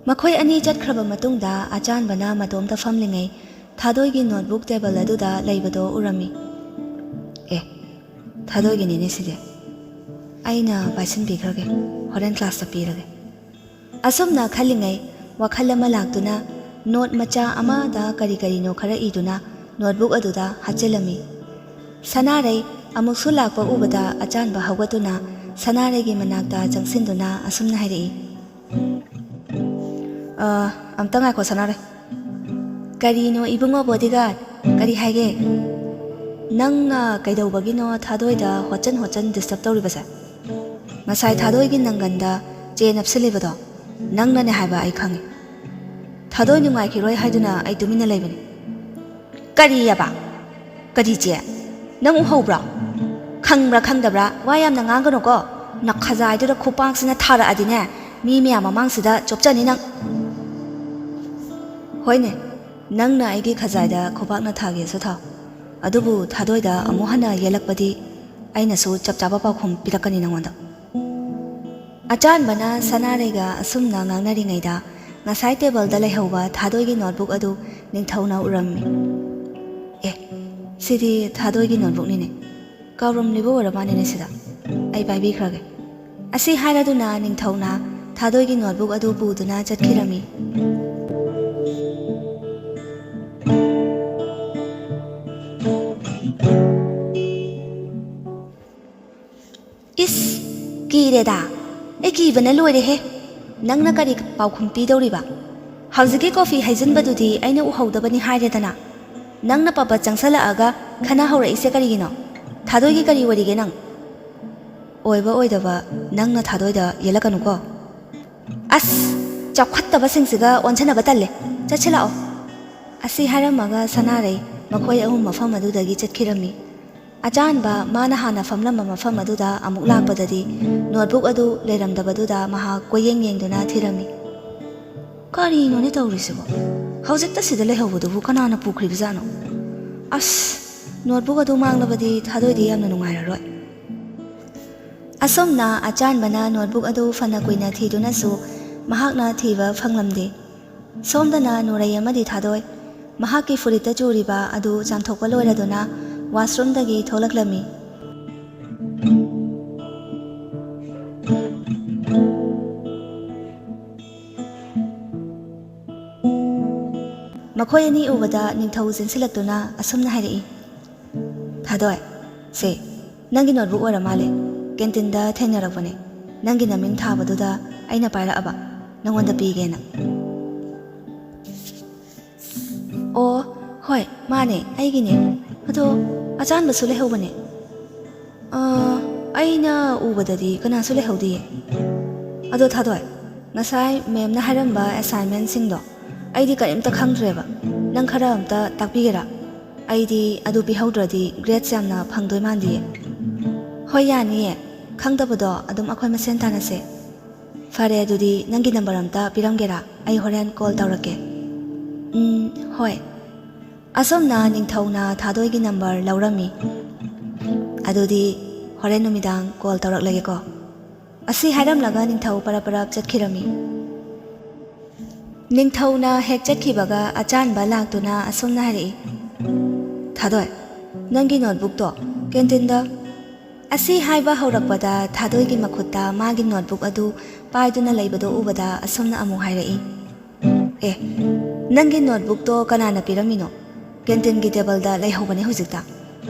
ꯃꯈꯣꯏ ꯑꯅꯤ ꯆꯠꯈ꯭ꯔꯕ ꯃꯇꯨꯡꯗ ꯑꯆꯥꯟꯕꯅ ꯃꯇꯣꯝꯇ ꯐꯝꯂꯤꯉꯩ ꯊꯥꯗꯣꯏꯒꯤ ꯅꯣꯠꯕꯨꯛ ꯇꯦꯕꯜ ꯑꯗꯨꯗ ꯂꯩꯕꯗꯣ ꯎꯔꯝꯃꯤ꯫ "ꯑꯦ, ꯊꯥꯗꯣꯏꯒꯤꯅꯤꯅꯦ ꯁꯤꯗꯤ꯫ ꯑꯩꯅ ꯄꯥꯏꯁꯤꯟꯕꯤꯈ꯭ꯔꯒꯦ, ꯍꯣꯔꯦꯟ ꯀ꯭ꯂꯥꯁꯇ ꯄꯤꯔꯒꯦ"꯫ ꯑꯁꯨꯝꯅ ꯈꯜꯂꯤꯉꯩ ꯋꯥꯈꯜ ꯑꯃ ꯂꯥꯛꯇꯨꯅ ꯅꯣꯠ ꯃꯆꯥ ꯑꯃꯗ ꯀꯔꯤ ꯀꯔꯤꯅꯣ ꯈꯔ ꯏꯗꯨꯅ ꯅꯣꯠꯕꯨꯛ ꯑꯗꯨꯗ ꯍꯥꯞꯆꯤꯜꯂꯝꯃꯤ꯫ ꯁꯅꯥꯔꯩ ꯑꯃꯨꯛꯁꯨ ꯂꯥꯛꯄ ꯎꯕꯗ ꯑꯆꯥꯟꯕ ꯍꯧꯒꯠꯇꯨꯅ ꯁꯅꯥꯔꯩꯒꯤ ꯃꯅꯥꯛꯇ ꯆꯪꯁꯤꯟꯗꯨꯅ ꯑꯁꯨꯝꯅ ꯍꯥꯏꯔꯛꯏ, "ꯑ, ꯑꯝꯇ ꯉꯥꯏꯈꯣ ꯁꯅꯥꯔꯩ꯫" "ꯀꯔꯤꯅꯣ ꯏꯕꯨꯡꯉꯣ ꯕꯣꯗꯤꯒꯥꯔꯗ? ꯀꯔꯤ ꯍꯥꯏꯒꯦ?" "ꯅꯪꯅ ꯀꯩꯗꯧꯕꯒꯤꯅꯣ ꯊꯥꯗꯣꯏꯗ ꯍꯣꯠꯆꯟ ꯍꯣꯠꯆꯟ ꯗꯤꯁꯇꯔꯕ ꯇꯧꯔꯤꯕꯁꯦ? ꯉꯁꯥꯏ ꯊꯥꯗꯣꯏꯒꯤ ꯅꯪꯒꯟꯗ ꯆꯦ ꯅꯞꯁꯤꯜꯂꯤꯕꯗꯣ ꯅꯪꯅꯅꯦ ꯍꯥꯏꯕ ꯑꯩ ꯈꯪꯉꯤ꯫ ꯊꯥꯗꯣꯏ ꯅꯨꯡꯉꯥꯏꯈꯤꯔꯣꯏ ꯍꯥꯏꯗꯨꯅ ꯑꯩ ꯇꯨꯃꯤꯟꯅ ꯂꯩꯕꯅꯤ꯫" "ꯀꯔꯤꯑꯕ? ꯀꯔꯤ ꯆꯦ? ꯅꯪ ꯎꯍꯧꯕ꯭ꯔꯣ? ꯈꯪꯕ꯭ꯔꯥ ꯈꯪꯗꯕ꯭ꯔꯥ? ꯋꯥ ꯌꯥꯝꯅ ꯉꯥꯡꯒꯅꯨꯀꯣ꯫ ꯅꯈꯖꯥꯏꯗꯨꯗ ꯈꯨꯄꯥꯛꯁꯤꯅ ꯊꯥꯔꯛꯑꯗꯤꯅꯦ, ꯃꯤ ꯃꯌꯥꯝ ꯃꯃꯥꯡꯁꯤꯗ ꯆꯣꯞꯆꯅꯤ ꯅꯪ꯫" "ꯍꯣꯏꯅꯦ, ꯅꯪꯅ ꯑꯩꯒꯤ ꯈꯖꯥꯏꯗ ꯈꯨꯄꯥꯛꯅ ꯊꯥꯒꯦꯁꯨ ꯊꯥꯎ꯫ ꯑꯗꯨꯕꯨ ꯊꯥꯗꯣꯏꯗ ꯑꯃꯨꯛ ꯍꯟꯅ ꯌꯦꯜꯂꯛꯄꯗꯤ ꯑꯩꯅꯁꯨ ꯆꯞ ꯆꯥꯕ ꯄꯥꯎꯈꯨꯝ ꯄꯤꯔꯛꯀꯅꯤ ꯅꯪꯉꯣꯟꯗ꯫" ꯑꯆꯥꯟꯕꯅ ꯁꯅꯥꯔꯩꯒ ꯑꯁꯨꯝꯅ ꯉꯥꯡꯅꯔꯤꯉꯩꯗ ꯉꯁꯥꯏ ꯇꯦꯕꯜꯗ ꯂꯩꯍꯧꯕ ꯊꯥꯗꯣꯏꯒꯤ ꯅꯣꯠꯕꯨꯛ ꯑꯗꯨ ꯅꯤꯡꯊꯧꯅ ꯎꯔꯝꯃꯤ꯫ "ꯑꯦ, ꯁꯤꯗꯤ ꯊꯥꯗꯣꯏꯒꯤ ꯅꯣꯠꯕꯨꯛꯅꯤꯅꯦ꯫ ꯀꯥꯎꯔꯝꯂꯤꯕ ꯑꯣꯏꯔ ꯃꯥꯜꯂꯦꯅꯦ ꯁꯤꯗ꯫ ꯑꯩ ꯄꯥꯏꯕꯤꯈ꯭ꯔꯒꯦ꯫" ꯑꯁꯤ ꯍꯥꯏꯔꯗꯨꯅ ꯅꯤꯡꯊꯧꯅ ꯊꯥꯗꯣꯏꯒꯤ ꯅꯣꯠꯕꯨꯛ ꯑꯗꯨ ꯄꯨꯗꯨꯅ ꯆꯠꯈꯤꯔꯝꯃꯤ꯫ "ꯏꯁ, ꯀꯤꯔꯦꯗ꯫ ꯑꯩ ꯀꯤꯕꯅ ꯂꯣꯏꯔꯦꯍꯦ꯫ ꯅꯪꯅ ꯀꯔꯤ ꯄꯥꯎꯈꯨꯝ ꯄꯤꯗꯧꯔꯤꯕ? ꯍꯧꯖꯤꯛꯀꯤ ꯀꯣꯐꯤ ꯍꯩꯖꯤꯟꯕꯗꯨꯗꯤ ꯑꯩꯅ ꯎꯍꯧꯗꯕꯅꯤ ꯍꯥꯏꯔꯦꯗꯅ꯫ ꯅꯪꯅ ꯄꯥꯄ ꯆꯪꯁꯜꯂꯛꯑꯒ ꯈꯟꯅ ꯍꯧꯔꯛꯏꯁꯦ ꯀꯔꯤꯒꯤꯅꯣ? ꯊꯥꯗꯣꯏꯒꯤ ꯀꯔꯤ ꯑꯣꯏꯔꯤꯒꯦ ꯅꯪ?" "ꯑꯣꯏꯕ ꯑꯣꯏꯗꯕ ꯅꯪꯅ ꯊꯥꯗꯣꯏꯗ ꯌꯦꯜꯂꯛꯀꯅꯨꯀꯣ꯫" "ꯑꯁ, ꯆꯥꯎꯈꯠꯇꯕꯁꯤꯡꯁꯤꯒ ꯑꯣꯟꯁꯤꯟꯅꯕ ꯇꯜꯂꯦ꯫ ꯆꯠꯁꯤ ꯂꯥꯛꯑꯣ꯫" ꯑꯁꯤ ꯍꯥꯏꯔꯝꯃꯒ ꯁꯅꯥꯔꯩ ꯃꯈꯣꯏ ꯑꯍꯨꯝ ꯃꯐꯝ ꯑꯗꯨꯗꯒꯤ ꯆꯠꯈꯤꯔꯝꯃꯤ꯫ ꯑꯆꯥꯟꯕ ꯃꯥꯅ ꯍꯥꯟꯅ ꯐꯝꯂꯝꯕ ꯃꯐꯝ ꯑꯗꯨꯗ ꯑꯃꯨꯛ ꯂꯥꯛꯄꯗꯗꯤ ꯅꯣꯠꯕꯨꯛ ꯑꯗꯨ ꯂꯩꯔꯝꯗꯕꯗꯨꯗ ꯃꯍꯥꯛ ꯀꯣꯏꯌꯦꯡ ꯌꯦꯡꯗꯨꯅ ꯊꯤꯔꯝꯃꯤ꯫ "ꯀꯔꯤꯅꯣꯅꯦ ꯇꯧꯔꯤꯁꯤꯕꯣ? ꯍꯧꯖꯤꯛꯇ ꯁꯤꯗ ꯂꯩꯍꯧꯕꯗꯨꯕꯨ ꯀꯅꯥꯅ ꯄꯨꯈ꯭ꯔꯤꯕꯖꯥꯠꯅꯣ? ꯑꯁ, ꯅꯣꯠꯕꯨꯛ ꯑꯗꯨ ꯃꯥꯡꯂꯕꯗꯤ ꯊꯥꯗꯣꯏꯗꯤ ꯌꯥꯝꯅ ꯅꯨꯡꯉꯥꯏꯔꯔꯣꯏ꯫ ꯑꯁꯨꯝꯅ ꯑꯆꯥꯟꯕꯅ ꯅꯣꯠꯕꯨꯛ ꯑꯗꯨ ꯐꯅ ꯀꯨꯏꯅ ꯊꯤꯗꯨꯅꯁꯨ ꯃꯍꯥꯛꯅ ꯊꯤꯕ ꯐꯪꯂꯝꯗꯦ꯫ ꯁꯣꯝꯗꯅ ꯅꯣꯔꯩ ꯑꯃꯗꯤ ꯊꯥꯗꯣꯏ ꯃꯍꯥꯛꯀꯤ ꯐꯨꯔꯤꯠꯇ ꯆꯨꯔꯤꯕ ꯑꯗꯨ ꯆꯥꯝꯊꯣꯛꯄ ꯂꯣꯏꯔꯗꯨꯅ ꯋꯥꯁꯔꯨꯝꯗꯒꯤ ꯊꯣꯛꯂꯛꯂꯝꯃꯤ꯫ ꯃꯈꯣꯏ ꯑꯅꯤ ꯎꯕꯗ ꯅꯤꯡꯊꯧ ꯆꯦꯟꯁꯤꯜꯂꯛꯇꯨꯅ ꯑꯁꯨꯝꯅ ꯍꯥꯏꯔꯛꯏ, "ꯊꯥꯗꯣꯏ, ꯁꯦ, ꯅꯪꯒꯤ ꯅꯣꯠꯕꯨꯛ ꯑꯣꯏꯔ ꯃꯥꯜꯂꯦ꯫ ꯀꯦꯟꯇꯤꯟꯗ ꯊꯦꯡꯅꯔꯛꯄꯅꯦ꯫ ꯅꯪꯒꯤ ꯅꯃꯤꯡ ꯊꯥꯕꯗꯨꯗ ꯑꯩꯅ ꯄꯥꯏꯔꯛꯑꯕ, ꯅꯪꯉꯣꯟꯗ ꯄꯤꯒꯦꯅ꯫" "ꯑꯣ, ꯍꯣꯏ, ꯃꯥꯅꯦ, ꯑꯩꯒꯤꯅꯦ꯫ ꯑꯗꯣ ꯑꯆꯥꯟꯕꯁꯨ ꯂꯩꯍꯧꯕꯅꯦ꯫" "ꯑ, ꯑꯩꯅ ꯎꯕꯗꯗꯤ ꯀꯅꯥꯁꯨ ꯂꯩꯍꯧꯗꯤꯌꯦ꯫ ꯑꯗꯣ ꯊꯥꯗꯣꯏ, ꯉꯁꯥꯏ ꯃꯦꯝꯅ ꯍꯥꯏꯔꯝꯕ ꯑꯦꯁꯥꯏꯟꯃꯦꯟꯁꯤꯡꯗꯣ ꯑꯩꯗꯤ ꯀꯔꯤꯝꯇ ꯈꯪꯗ꯭ꯔꯦꯕ꯫ ꯅꯪ ꯈꯔ ꯑꯝꯇ ꯇꯥꯛꯄꯤꯒꯦꯔꯥ? ꯑꯩꯗꯤ ꯑꯗꯨ ꯄꯤꯍꯧꯗ꯭ꯔꯗꯤ ꯒ꯭ꯔꯦꯗꯁ ꯌꯥꯝꯅ ꯐꯪꯗꯣꯏ ꯃꯥꯟꯗꯤꯌꯦ꯫" "ꯍꯣꯏ, ꯌꯥꯅꯤꯌꯦ꯫ ꯈꯪꯗꯕꯗꯣ ꯑꯗꯨꯝ ꯑꯩꯈꯣꯏ ꯃꯁꯦꯟ ꯇꯥꯟꯅꯁꯦ꯫ ꯐꯔꯦ, ꯑꯗꯨꯗꯤ ꯅꯪꯒꯤ ꯅꯝꯕꯔ ꯑꯝꯇ ꯄꯤꯔꯝꯒꯦꯔꯥ? ꯑꯩ ꯍꯣꯔꯦꯟ ꯀꯣꯜ ꯇꯧꯔꯛꯀꯦ꯫" "ꯎꯝ, ꯍꯣꯏ꯫" ꯑꯁꯨꯝꯅ ꯅꯤꯡꯊꯧꯅ ꯊꯥꯗꯣꯏꯒꯤ ꯅꯝꯕꯔ ꯂꯧꯔꯝꯃꯤ꯫ "ꯑꯗꯨꯗꯤ ꯍꯣꯔꯦꯟ ꯅꯨꯃꯤꯗꯥꯡ ꯀꯣꯜ ꯇꯧꯔꯛꯂꯒꯦꯀꯣ꯫" ꯑꯁꯤ ꯍꯥꯏꯔꯝꯂꯒ ꯅꯤꯡꯊꯧ ꯄꯔꯞ ꯄꯔꯞ ꯆꯠꯈꯤꯔꯝꯃꯤ꯫ ꯅꯤꯡꯊꯧꯅ ꯍꯦꯛ ꯆꯠꯈꯤꯕꯒ ꯑꯆꯥꯟꯕ ꯂꯥꯛꯇꯨꯅ ꯑꯁꯨꯝꯅ ꯍꯥꯏꯔꯛꯏ, "ꯊꯥꯗꯣꯏ, ꯅꯪꯒꯤ ꯅꯣꯠꯕꯨꯛꯇꯣ ꯀꯦꯟꯇꯤꯟꯗ꯫" ꯑꯁꯤ ꯍꯥꯏꯕ ꯍꯧꯔꯛꯄꯗ ꯊꯥꯗꯣꯏꯒꯤ ꯃꯈꯨꯠꯇ ꯃꯥꯒꯤ ꯅꯣꯠꯕꯨꯛ ꯑꯗꯨ ꯄꯥꯏꯗꯨꯅ ꯂꯩꯕꯗꯣ ꯎꯕꯗ ꯑꯁꯨꯝꯅ ꯑꯃꯨꯛ ꯍꯥꯏꯔꯛꯏ, "ꯑꯦ, ꯅꯪꯒꯤ ꯅꯣꯠꯕꯨꯛꯇꯣ ꯀꯅꯥꯅ ꯄꯤꯔꯝꯃꯤꯅꯣ? ꯀꯦꯟꯇꯤꯟꯒꯤ ꯇꯦꯕꯜꯗ ꯂꯩꯍꯧꯕꯅꯦ ꯍꯧꯖꯤꯛꯇ꯫"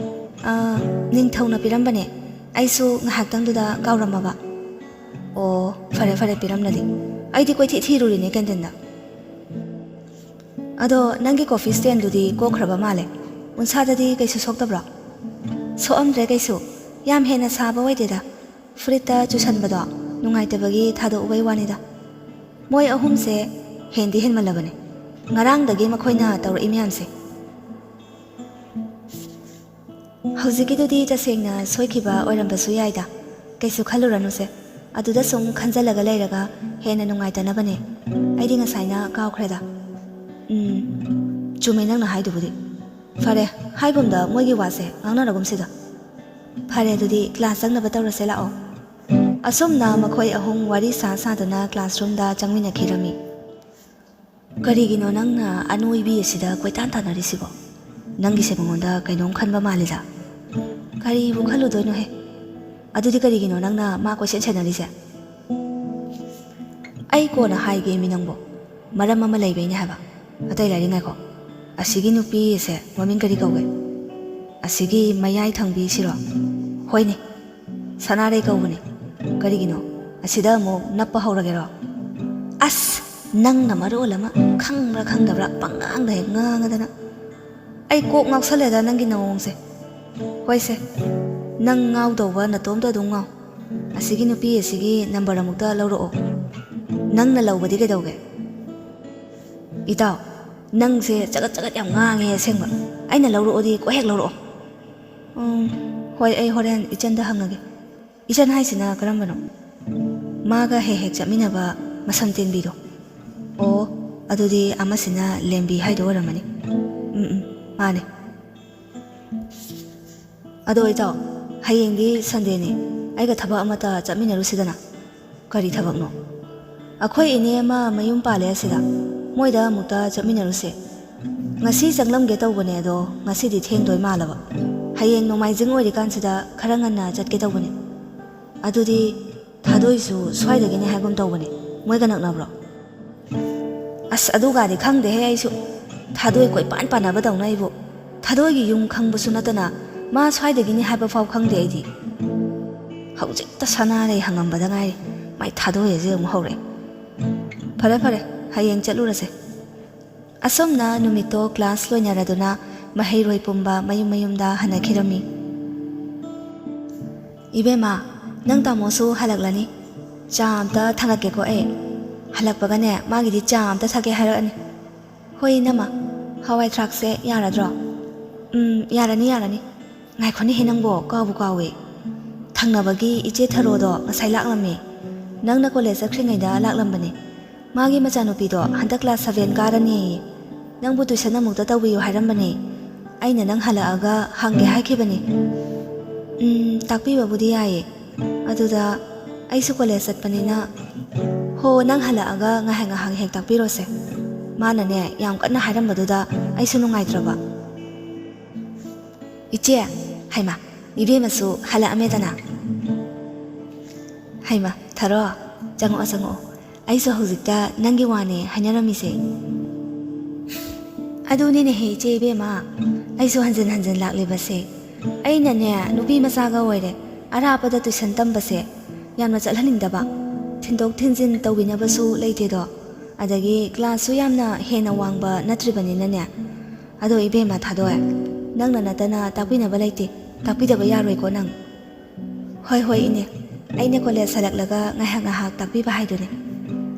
"ꯑ, ꯅꯤꯡꯊꯧꯅ ꯄꯤꯔꯝꯕꯅꯦ꯫ ꯑꯩꯁꯨ ꯉꯥꯏꯍꯥꯛꯇꯪꯗꯨꯗ ꯀꯥꯎꯔꯝꯃꯕ꯫" "ꯑꯣ, ꯐꯔꯦ ꯐꯔꯦ, ꯄꯤꯔꯝꯂꯗꯤ꯫ ꯑꯩꯗꯤ ꯀꯣꯏꯊꯤ ꯊꯤꯔꯨꯔꯤꯅꯦ ꯀꯦꯟꯇꯤꯟꯗ꯫" "ꯑꯗꯣ ꯅꯪꯒꯤ ꯀꯣꯐꯤ ꯁ꯭ꯇꯦꯟꯗꯨꯗꯤ ꯀꯣꯛꯈ꯭ꯔꯕ ꯃꯥꯜꯂꯦ꯫ ꯎꯟꯁꯥꯗꯗꯤ ꯀꯩꯁꯨ ꯁꯣꯛꯇꯕ꯭ꯔꯣ?" "ꯁꯣꯛꯑꯝꯗ꯭ꯔꯦ ꯀꯩꯁꯨ꯫ ꯌꯥꯝ ꯍꯦꯟꯅ ꯁꯥꯕ ꯑꯣꯏꯗꯦꯗ꯫ ꯐꯨꯔꯤꯠꯇ ꯆꯨꯁꯟꯕꯗꯣ ꯅꯨꯡꯉꯥꯏꯇꯕꯒꯤ ꯊꯥꯗꯣꯛꯎꯕꯩ ꯋꯥꯅꯤꯗ꯫ ꯃꯣꯏ ꯑꯍꯨꯝꯁꯦ ꯍꯦꯟꯗꯤ ꯍꯦꯟꯃꯜꯂꯕꯅꯦ, ꯉꯔꯥꯡꯗꯒꯤ ꯃꯈꯣꯏꯅ ꯇꯧꯔꯛꯏ ꯃꯌꯥꯝꯁꯦ꯫" "ꯍꯧꯖꯤꯛꯀꯤꯗꯨꯗꯤ ꯇꯁꯦꯡꯅ ꯁꯣꯏꯈꯤꯕ ꯑꯣꯏꯔꯝꯕꯁꯨ ꯌꯥꯏꯗ꯫ ꯀꯩꯁꯨ ꯈꯜꯂꯨꯔꯅꯨꯁꯦ꯫ ꯑꯗꯨꯗ ꯁꯨꯝ ꯈꯟꯖꯜꯂꯒ ꯂꯩꯔꯒ ꯍꯦꯟꯅ ꯅꯨꯡꯉꯥꯏꯇꯅꯕꯅꯦ꯫ ꯑꯩꯗꯤ ꯉꯁꯥꯏꯅ ꯀꯥꯎꯈ꯭ꯔꯦꯗ꯫" ꯎꯝ, ꯆꯨꯝꯃꯦ ꯅꯪꯅ ꯍꯥꯏꯗꯨꯕꯨꯗꯤ꯫ ꯐꯔꯦ, ꯍꯥꯏꯒꯨꯝꯗ ꯃꯣꯏꯒꯤ ꯋꯥꯁꯦ ꯉꯥꯡꯅꯔꯒꯨꯝꯁꯤꯗ꯫ ꯐꯔꯦ, ꯑꯗꯨꯗꯤ ꯀ꯭ꯂꯥꯁ ꯆꯪꯅꯕ ꯇꯧꯔꯁꯦ, ꯂꯥꯛꯑꯣ꯫ ꯑꯁꯨꯝꯅ ꯃꯈꯣꯏ ꯑꯍꯨꯝ ꯋꯥꯔꯤ ꯁꯥ ꯁꯥꯗꯨꯅ ꯀ꯭ꯂꯥꯁꯔꯨꯝꯗ ꯆꯪꯃꯤꯟꯅꯈꯤꯔꯝꯃꯤ꯫ ꯀꯔꯤꯒꯤꯅꯣ ꯅꯪꯅ ꯑꯅꯣꯏꯕꯤ ꯑꯁꯤꯗ ꯀꯣꯏꯇꯥꯟ ꯇꯥꯟꯅꯔꯤꯁꯤꯕꯣ? ꯅꯪꯒꯤꯁꯦ ꯃꯉꯣꯟꯗ ꯀꯩꯅꯣꯝ ꯈꯟꯕ ꯃꯥꯜꯂꯤꯗ꯫ ꯀꯔꯤꯕꯨ ꯈꯜꯂꯨꯗꯣꯏꯅꯣꯍꯦ? ꯑꯗꯨꯗꯤ ꯀꯔꯤꯒꯤꯅꯣ ꯅꯪꯅ ꯃꯥ ꯀꯣꯏꯁꯦꯟ ꯁꯦꯟꯅꯔꯤꯁꯦ? ꯑꯩ ꯀꯣꯟꯅ ꯍꯥꯏꯒꯦ ꯃꯤ ꯅꯪꯕꯣ꯫ ꯃꯔꯝ ꯑꯃ ꯂꯩꯕꯩꯅꯦ ꯍꯥꯏꯕ꯫ ꯑꯇꯩ ꯂꯥꯏꯔꯤ ꯉꯥꯏꯈꯣ꯫ ꯑꯁꯤꯒꯤ ꯅꯨꯄꯤꯁꯦ ꯃꯃꯤꯡ ꯀꯔꯤ ꯀꯧꯒꯦ? ꯑꯁꯤꯒꯤ ꯃꯌꯥꯏ ꯊꯪꯕꯤꯁꯤꯔꯣ? ꯍꯣꯏꯅꯦ, ꯁꯅꯥꯔꯩ ꯀꯧꯕꯅꯦ꯫ ꯀꯔꯤꯒꯤꯅꯣ? ꯑꯁꯤꯗ ꯑꯃꯨꯛ ꯅꯞꯄ ꯍꯧꯔꯒꯦꯔꯣ? ꯑꯁ, ꯅꯪꯅ ꯃꯔꯣꯜ ꯑꯃ ꯈꯪꯕ꯭ꯔꯥ ꯈꯪꯗꯕ꯭ꯔꯥ ꯄꯪꯉꯥꯡꯗ ꯍꯦꯛ ꯉꯥꯡꯉꯗꯅ꯫ ꯑꯩ ꯀꯣꯛ ꯉꯥꯎꯁꯜꯂꯦꯗ ꯅꯪꯒꯤ ꯅꯑꯣꯡꯁꯦ꯫ ꯍꯣꯏꯁꯦ, ꯅꯪ ꯉꯥꯎꯗꯧꯕ ꯅꯇꯣꯝꯇ ꯑꯗꯨꯝ ꯉꯥꯎ꯫ ꯑꯁꯤꯒꯤ ꯅꯨꯄꯤ ꯑꯁꯤꯒꯤ ꯅꯝꯕꯔ ꯑꯃꯨꯛꯇ ꯂꯧꯔꯛꯑꯣ꯫ ꯅꯪꯅ ꯂꯧꯕꯗꯤ ꯀꯩꯗꯧꯒꯦ? ꯏꯇꯥꯎ, ꯅꯪꯁꯦ ꯆꯒꯠ ꯆꯒꯠ ꯌꯥꯝ ꯉꯥꯡꯉꯦ ꯑꯁꯦꯡꯕ꯫ ꯑꯩꯅ ꯂꯧꯔꯛꯑꯣꯗꯤ ꯀꯣꯛ ꯍꯦꯛ ꯂꯧꯔꯛꯑꯣ꯫ ꯎꯝ, ꯍꯣꯏ, ꯑꯩ ꯍꯣꯔꯦꯟ ꯏꯆꯟꯗ ꯍꯪꯉꯒꯦ꯫ ꯏꯆꯟ ꯍꯥꯏꯁꯤꯅ ꯀꯔꯝꯕꯅꯣ? ꯃꯥꯒ ꯍꯦꯛ ꯍꯦꯛ ꯆꯠꯃꯤꯟꯅꯕ ꯃꯁꯝ ꯇꯦꯟꯕꯤꯗꯣ꯫ ꯑꯣ, ꯑꯗꯨꯗꯤ ꯑꯃꯁꯤꯅ ꯂꯦꯝꯕꯤ ꯍꯥꯏꯗꯣ ꯑꯣꯏꯔꯝꯃꯅꯤ꯫ ꯎꯝ, ꯎꯝ, ꯃꯥꯅꯦ꯫ ꯑꯗꯣ ꯏꯇꯥꯎ, ꯍꯌꯦꯡꯗꯤ ꯁꯟꯗꯦꯅꯦ, ꯑꯩꯒ ꯊꯕꯛ ꯑꯃꯇ ꯆꯠꯃꯤꯟꯅꯔꯨꯁꯤꯗꯅ꯫ ꯀꯔꯤ ꯊꯕꯛꯅꯣ? ꯑꯩꯈꯣꯏ ꯏꯅꯦ ꯑꯃ ꯃꯌꯨꯝ ꯄꯥꯜꯂꯦ ꯑꯁꯤꯗ, ꯃꯣꯏꯗ ꯑꯃꯨꯛꯇ ꯆꯠꯃꯤꯟꯅꯔꯨꯁꯦ꯫ ꯉꯁꯤ ꯆꯪꯂꯝꯒꯦ ꯇꯧꯕꯅꯦ, ꯑꯗꯣ ꯉꯁꯤꯗꯤ ꯊꯦꯡꯗꯣꯏ ꯃꯥꯜꯂꯕ꯫ ꯍꯌꯦꯡ ꯅꯣꯡꯃꯥꯏꯖꯤꯡ ꯑꯣꯏꯔꯤꯀꯥꯟꯁꯤꯗ ꯈꯔ ꯉꯟꯅ ꯆꯠꯀꯦ ꯇꯧꯕꯅꯦ꯫ ꯑꯗꯨꯗꯤ ꯊꯥꯗꯣꯏꯁꯨ ꯁ꯭ꯋꯥꯏꯗꯒꯤꯅꯦ ꯍꯥꯏꯒꯨꯝ ꯇꯧꯕꯅꯦ, ꯃꯣꯏꯒ ꯅꯛꯅꯕ꯭ꯔꯣ? ꯑꯁ, ꯑꯗꯨꯒꯗꯤ ꯈꯪꯗꯦꯍꯦ ꯑꯩꯁꯨ꯫ ꯊꯥꯗꯣꯏ ꯀꯣꯏꯄꯥꯟ ꯄꯥꯟꯅꯕꯗꯧꯅ ꯑꯩꯕꯨ꯫ ꯊꯥꯗꯣꯏꯒꯤ ꯌꯨꯝ ꯈꯪꯕꯁꯨ ꯅꯠꯇꯅ ꯃꯥ ꯁ꯭ꯋꯥꯏꯗꯒꯤꯅꯤ ꯍꯥꯏꯕ ꯐꯥꯎ ꯈꯪꯗꯦ ꯑꯩꯗꯤ꯫ ꯍꯧꯖꯤꯛꯇ ꯁꯅꯥꯔꯩ ꯍꯪꯉꯝꯕꯗ ꯉꯥꯏꯔꯤ, ꯃꯥꯏ ꯊꯥꯗꯣꯏ ꯑꯁꯤ ꯑꯃꯨꯛ ꯍꯧꯔꯛꯑꯦ꯫ ꯐꯔꯦ ꯐꯔꯦ, ꯍꯌꯦꯡ ꯆꯠꯂꯨꯔꯁꯦ꯫ ꯑꯁꯨꯝꯅ ꯅꯨꯃꯤꯠꯇꯣ ꯀ꯭ꯂꯥꯁ ꯂꯣꯏꯅꯔꯗꯨꯅ ꯃꯍꯩꯔꯣꯏ ꯄꯨꯝꯕ ꯃꯌꯨꯝ ꯃꯌꯨꯝꯗ ꯍꯟꯅꯈꯤꯔꯝꯃꯤ꯫ ꯏꯕꯦꯝꯃ, ꯅꯪ ꯇꯥꯃꯣꯁꯨ ꯍꯜꯂꯛꯂꯅꯤ꯫ ꯆꯥ ꯑꯝꯇ ꯊꯥꯡꯒꯠꯀꯦꯀꯣ ꯑꯩ꯫ ꯍꯜꯂꯛꯄꯒꯅꯦ, ꯃꯥꯒꯤꯗꯤ ꯆꯥ ꯑꯝꯇ ꯊꯛꯀꯦ ꯍꯥꯏꯔꯛꯑꯅꯤ꯫ ꯍꯣꯏ ꯏꯅꯝꯃ, ꯍꯋꯥꯏ ꯊ꯭ꯔꯥꯛꯁꯦ ꯌꯥꯔꯗ꯭ꯔꯣ? ꯎꯝ, ꯌꯥꯔꯅꯤ, ꯌꯥꯔꯅꯤ꯫ ꯉꯥꯏꯈꯣꯅꯦꯍꯦ ꯅꯪꯕꯣ, ꯀꯥꯎꯕꯨ ꯀꯥꯎꯋꯦ꯫ ꯊꯪꯅꯕꯒꯤ ꯏꯆꯦ ꯊꯔꯣꯗꯣ ꯉꯁꯥꯏ ꯂꯥꯛꯂꯝꯃꯦ꯫ ꯅꯪꯅ ꯀꯣꯂꯦꯖ ꯆꯠꯈ꯭ꯔꯤꯉꯩꯗ ꯂꯥꯛꯂꯝꯕꯅꯦ꯫ ꯃꯥꯒꯤ ꯃꯆꯥꯅꯨꯄꯤꯗꯣ ꯍꯟꯗꯛ ꯀ꯭ꯂꯥꯁ ꯁꯚꯦꯟ ꯀꯥꯔꯅꯤꯌꯦ꯫ ꯅꯪꯕꯨ ꯇꯨꯏꯁꯟ ꯑꯃꯨꯛꯇ ꯇꯧꯕꯤꯌꯨ ꯍꯥꯏꯔꯝꯕꯅꯦ꯫ ꯑꯩꯅ ꯅꯪ ꯍꯜꯂꯛꯑꯒ ꯍꯪꯒꯦ ꯍꯥꯏꯈꯤꯕꯅꯤ꯫ ꯎꯝ, ꯇꯥꯛꯄꯤꯕꯕꯨꯗꯤ ꯌꯥꯏꯌꯦ꯫ ꯑꯗꯨꯗ ꯑꯩꯁꯨ ꯀꯣꯂꯦꯖ ꯆꯠꯄꯅꯤꯅ꯫ ꯍꯣ, ꯅꯪ ꯍꯜꯂꯛꯑꯒ ꯉꯥꯏꯍꯥꯛ ꯉꯥꯏꯍꯥꯛ ꯍꯦꯛ ꯇꯥꯛꯄꯤꯔꯣꯁꯦ꯫ ꯃꯥꯅꯅꯦ ꯌꯥꯝ ꯀꯟꯅ ꯍꯥꯏꯔꯝꯕꯗꯨꯗ ꯑꯩꯁꯨ ꯅꯨꯡꯉꯥꯏꯇ꯭ꯔꯕ꯫ "ꯏꯆꯦ!" ꯍꯩꯃꯥ, ꯏꯕꯦꯝꯃꯁꯨ ꯍꯜꯂꯛꯑꯝꯃꯦꯗꯅ꯫ "ꯍꯩꯃꯥ, ꯊꯔꯣ, ꯆꯪꯉꯛꯑꯣ, ꯆꯪꯉꯛꯑꯣ꯫ ꯑꯩꯁꯨ ꯍꯧꯖꯤꯛꯇ ꯅꯪꯒꯤ ꯋꯥꯅꯦ ꯍꯥꯏꯅꯔꯝꯃꯤꯁꯦ꯫" "ꯑꯗꯨꯅꯤꯅꯦꯍꯦ ꯏꯆꯦ ꯏꯕꯦꯝꯃ, ꯑꯩꯁꯨ ꯍꯟꯖꯤꯟ ꯍꯟꯖꯤꯟ ꯂꯥꯛꯂꯤꯕꯁꯦ꯫ ꯑꯩꯅꯅꯦ ꯅꯨꯄꯤ ꯃꯆꯥꯒ ꯑꯣꯏꯔꯦ, ꯑꯔꯥꯞꯄꯗ ꯇꯨꯏꯁꯟ ꯇꯝꯕꯁꯦ ꯌꯥꯝꯅ ꯆꯠꯍꯟꯅꯤꯡꯗꯕ꯫ ꯊꯤꯟꯗꯣꯛ ꯊꯤꯟꯖꯤꯟ ꯇꯧꯕꯤꯅꯕꯁꯨ ꯂꯩꯇꯦꯗꯣ꯫ ꯑꯗꯒꯤ ꯀ꯭ꯂꯥꯁꯁꯨ ꯌꯥꯝꯅ ꯍꯦꯟꯅ ꯋꯥꯡꯕ ꯅꯠꯇ꯭ꯔꯤꯕꯅꯤꯅꯅꯦ꯫ ꯑꯗꯣ ꯏꯕꯦꯝꯃ ꯊꯥꯗꯣꯏ, ꯅꯪꯅ ꯅꯠꯇꯅ ꯇꯥꯛꯄꯤꯅꯕ ꯂꯩꯇꯦ, ꯇꯥꯛꯄꯤꯗꯕ ꯌꯥꯔꯣꯏꯀꯣ ꯅꯪ꯫" "ꯍꯣꯏ, ꯍꯣꯏ, ꯏꯅꯦ꯫ ꯑꯩꯅ ꯀꯣꯂꯦꯖ ꯍꯜꯂꯛꯂꯒ ꯉꯥꯏꯍꯥꯛ ꯉꯥꯏꯍꯥꯛ ꯇꯥꯛꯄꯤꯕ ꯍꯥꯏꯗꯨꯅꯤ꯫"